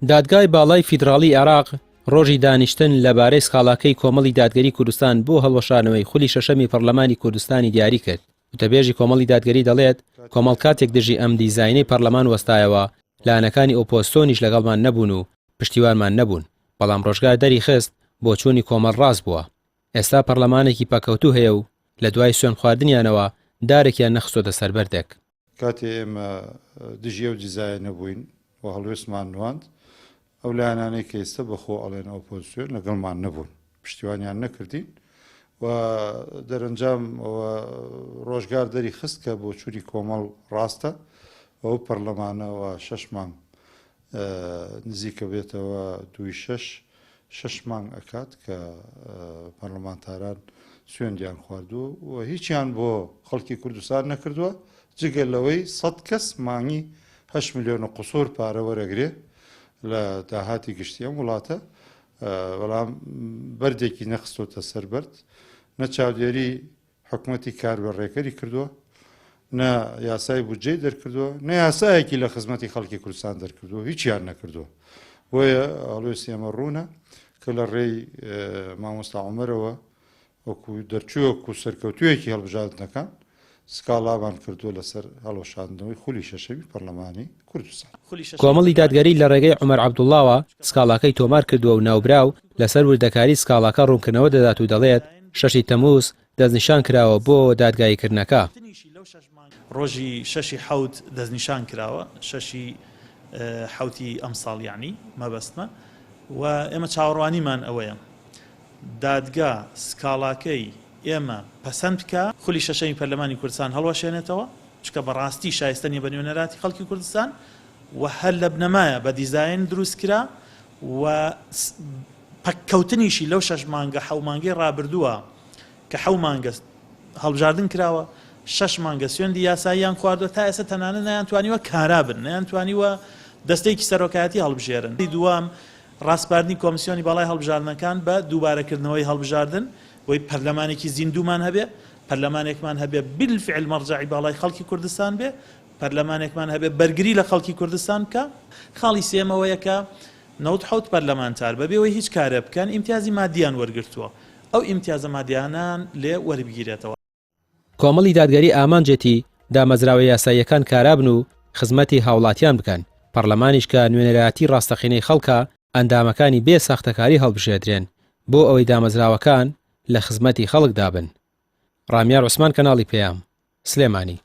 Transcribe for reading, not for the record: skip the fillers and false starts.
دادگای باڵای فیدراڵی عێراق ڕۆژی دانیشتن لەبارەی سکاڵاکەی کۆمەڵی دادگەری کوردستان بۆ هەڵوەشانەوەی خولی شەشەمی پەرلەمانی کوردستانی دیاری کرد. وتەبێژی کۆمەڵی دادگەری دەڵێت، کۆمەڵ کاتێک دژی ئەم دیزاینەی پەرلەمان وەستایەوە، لایەنەکانی ئۆپۆزسۆنیش لەگەڵمان نەبوون و پشتیوانمان نەبوون، بەڵام ڕۆژگار دەریخست بۆچوونی کۆمەڵ ڕاست بووە. ئێستا پەرلەمانێکی پەککەوتوو هەیە و لە دوای سوێندخواردنیانەوە دارێکیان نەخستۆتە سەر بەردێک. کاتێ ئێمە دژی ئەو دیزاینە بووین و هەڵوێستمان نواند، ئەو لایەنانەی کە ئێستا بە خۆ ئەڵێن ئۆپۆزسیۆن لەگەڵمان نەبوون، پشتیوانیان نەکردین و دەرەنجام ئەوە ڕۆژگار دەری خست کە بۆچوونی کۆمەڵ ڕاستە و ئەو پەرلەمانە وا شەش مانگ نزیکە بێتەوە دووی شەش، شەش مانگ ئەکات کە پەرلەمانتاران سوێندیان خواردووە و هیچیان بۆ خەڵکی کوردستان نەکردووە جگە لەوەی سەد کەس مانگی هەشت ملیۆن و قسوور پارە وەرەگرێ لە داهاتی گشتی ئەم وڵاتە بەڵام بەردێکی نەخستۆتە سەر بەرد نە چاودێری حکومەتی کاربەڕێکەری کردووە، نە یاسای بودجەی دەرکردووە، نە یاسایەکی لە خزمەتی خەڵکی کوردستان دەرکردووە، هیچیان نەکردووە. بۆیە هەڵوێستی ئێمە ڕوونە کە لە ڕێی مامۆستا عومەرەوە وەکو دەرچوویەک و سەرکەوتوویەکی هەڵبژاردنەکان سکاڵامان کردووە لەسەر هەڵوەشاندنەوەی خولی شەشەمی پەرلەمانی کوردستان. کۆمەڵی دادگەری لە ڕێگەی عومەر عەبدوڵڵاوە سکاڵاکەی تۆمار کردووە و ناوبراو لەسەر وردەکاری سکاڵاکە ڕوونکردنەوە دەدات و دەڵێت، شەشی تەمووز دەستنیشان کراوە بۆ دادگاییکردنەکە. ڕۆژی شەشی حەوت دەستنیشان کراوە، شەشی حەوتی ئەمساڵ یەعنی مەبەستمە و ئێمە چاوەڕوانیمان ئەوەیە دادگا سکاڵاکەی ئێمە پەسەند بکا، خولی شەشەمی پەرلەمانی کوردستان هەڵوەشێنێتەوە، چونکە بەڕاستی شایستە نیە بە نوێنەراتی خەڵکی کوردستان و هەر لە بنەمایە بە دیزاین دروست کرا و پەککەوتنیشی لەو شەش مانگە حەو مانگەی ڕابردووە کە حەو مانگە هەڵبژاردن کراوە شەش مانگە سوێندی یاساییان خواردووە تا ئێستا تەنانەت نەیانتوانیوە کارا بن نەیانتوانیوە دەستەیەکی سەرۆکایەتی هەڵبژێرن. دووەم، ڕاسپاردنی کۆمسیۆنی باڵای هەڵبژاردنەکان بە دووبارەکردنەوەی هەڵبژاردن بۆی پەرلەمانێکی زیندوومان هەبێ، پەرلەمانێکمان هەبێ بالفعل مەرجەعی باڵای خەڵکی کوردستان بێ، پەرلەمانێکمان هەبێ بەرگری لە خەڵکی کوردستان بکا. خاڵی سێیەم ئەوەیە کە 97 پەرلەمانتار بەبێ ئەوەی هیچ کارێ بکەن ئیمتیازی مادییان وەرگرتووە، ئەو ئیمتیازە مادیانەیان لێ وەربگیرێتەوە. کۆمەڵی دادگەری ئامانجێتی دامەزراوە یاساییەکان کارابن و خزمەتی هاوڵاتیان بکەن، پەڕلەمانیش کە نوێنەرایەتی ڕاستەقینەی خەڵکە، ئەندامەکانی بێ ساختەکاری هەڵبژێردرێن بۆ ئەوەی دامەزراوەکان لە خزمەتی خەڵکدا بن. ڕامیار عوسمان کەناڵی پەیام، سلێمانی.